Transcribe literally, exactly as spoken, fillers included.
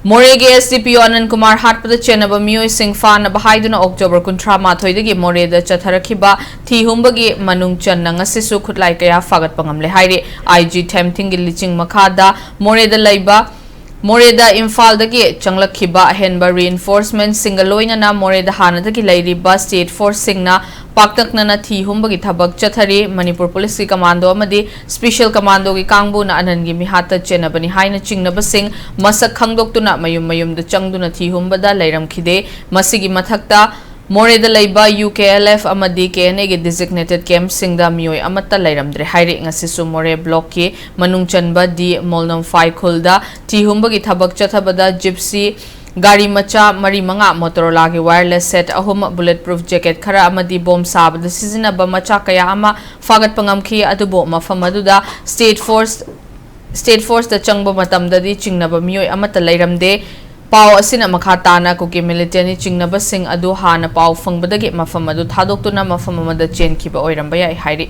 ꯃꯣꯔꯦꯒꯤ S D ꯄꯤ ꯑꯣ ꯑꯅꯟ ꯀꯨꯃꯥꯔ ꯍꯥꯠꯄꯗ ꯆꯦꯟꯅꯕ ꯃꯤꯑꯣꯏꯁꯤꯡ ꯐꯥꯅꯕ ꯍꯥꯏꯗꯨꯅ ꯑꯣꯛꯇꯣꯕꯔ ꯀꯨꯟꯊ꯭ꯔꯥ ꯃꯥꯊꯣꯏꯗꯒꯤ ꯃꯣꯔꯦꯗ ꯆꯠꯊꯔꯛꯈꯤꯕ ꯊꯤ ꯍꯨꯝꯕꯒꯤ ꯃꯅꯨꯡ ꯆꯟꯅ ꯉꯁꯤꯁꯨ ꯈꯨꯠꯂꯥꯏ ꯀꯌꯥ ꯐꯥꯒꯠꯄ ꯉꯝꯂꯦ ꯍꯥꯏꯔꯤ꯫ ꯑꯥꯏ ꯖꯤ ꯊꯦꯝꯊꯤꯡꯒꯤ ꯂꯤꯆꯤꯡ ꯃꯈꯥꯗ ꯃꯣꯔꯦꯗ ꯂꯩꯕ ꯃꯣꯔꯦꯗ ꯏꯝꯐꯥꯜꯗꯒꯤ ꯆꯪꯂꯛꯈꯤꯕ ꯑꯍꯦꯟꯕ reinforcementꯁꯤꯡꯒ ꯂꯣꯏꯅꯅ ꯃꯣꯔꯦꯗ ꯍꯥꯟꯅꯗꯒꯤ ꯂꯩꯔꯤꯕ state forceꯁꯤꯡꯅ ꯄꯥꯛꯇꯛꯅꯅ ꯊꯤ ꯍꯨꯝꯕꯒꯤ ꯊꯕꯛ ꯆꯠꯊꯔꯤ꯫ ꯃꯅꯤꯄꯨꯔ ꯄꯨꯂꯤꯁꯀꯤ ꯀꯃꯥꯟꯗꯣ ꯑꯃꯗꯤ special commandoꯒꯤ ꯀꯥꯡꯕꯨꯅ ꯑꯅꯟꯒꯤ ꯃꯤꯍꯥꯠꯇ ꯆꯦꯟꯅꯕꯅꯤ ꯍꯥꯏꯅ ꯆꯤꯡꯅꯕꯁꯤꯡ ꯃꯁꯛ ꯈꯪꯗꯣꯛꯇꯨꯅ ꯃꯌꯨꯝ ꯃꯌꯨꯝꯗ ꯆꯪꯗꯨꯅ ꯊꯤ ꯍꯨꯝꯕꯗ ꯂꯩꯔꯝꯈꯤꯗꯦ꯫ ꯃꯁꯤꯒꯤ ꯃꯊꯛꯇ ꯃꯣꯔꯦꯗ ꯂꯩꯕ ꯌꯨ ꯀꯦ ꯑꯦꯜ ꯑꯦꯐ ꯑꯃꯗꯤ ꯀꯦ ꯑꯦꯟ ꯑꯦꯒꯤ designated campꯁꯤꯡꯗ ꯃꯤꯑꯣꯏ ꯑꯃꯠꯇ ꯂꯩꯔꯝꯗ꯭ꯔꯦ ꯍꯥꯏꯔꯤ꯫ ꯉꯁꯤꯁꯨ ꯃꯣꯔꯦ blockꯀꯤ ꯃꯅꯨꯡ ꯆꯟꯕ ꯗꯤ ꯃꯣꯜꯅꯝꯐꯥꯏ ꯈꯨꯜꯗ ꯊꯤ ꯍꯨꯝꯕꯒꯤ ꯊꯕꯛ ꯆꯠꯊꯕꯗ Gypsy ꯒꯥꯔꯤ ꯃꯆꯥ ꯃꯔꯤ ꯃꯉꯥ, Motorolaꯒꯤ wireless set ꯑꯍꯨꯝ, bullet proof jacket ꯈꯔ ꯑꯃꯗꯤ ꯕꯣꯝ ꯁꯥꯕꯗ ꯁꯤꯖꯤꯟꯅꯕ ꯃꯆꯥꯛ ꯀꯌꯥ ꯑꯃ ꯐꯥꯒꯠꯄ ꯉꯝꯈꯤ꯫ ꯑꯗꯨꯕꯨ ꯃꯐꯝ ꯑꯗꯨꯗ state force state forceꯇ ꯆꯪꯕ ꯃꯇꯝꯗꯗꯤ ꯆꯤꯡꯅꯕ ꯃꯤꯑꯣꯏ ꯑꯃꯠꯇ ꯂꯩꯔꯝꯗꯦ꯫ ꯄꯥꯎ ꯑꯁꯤꯅ ꯃꯈꯥ ꯇꯥꯅ ꯀꯨꯀꯤ militantꯅꯤ ꯆꯤꯡꯅꯕꯁꯤꯡ ꯑꯗꯨ ꯍꯥꯟꯅ ꯄꯥꯎ ꯐꯪꯕꯗꯒꯤ ꯃꯐꯝ ꯑꯗꯨ ꯊꯥꯗꯣꯛꯇꯨꯅ ꯃꯐꯝ ꯑꯃꯗ ꯆꯦꯟꯈꯤꯕ ꯑꯣꯏꯔꯝꯕ ꯌꯥꯏ ꯍꯥꯏꯔꯤ꯫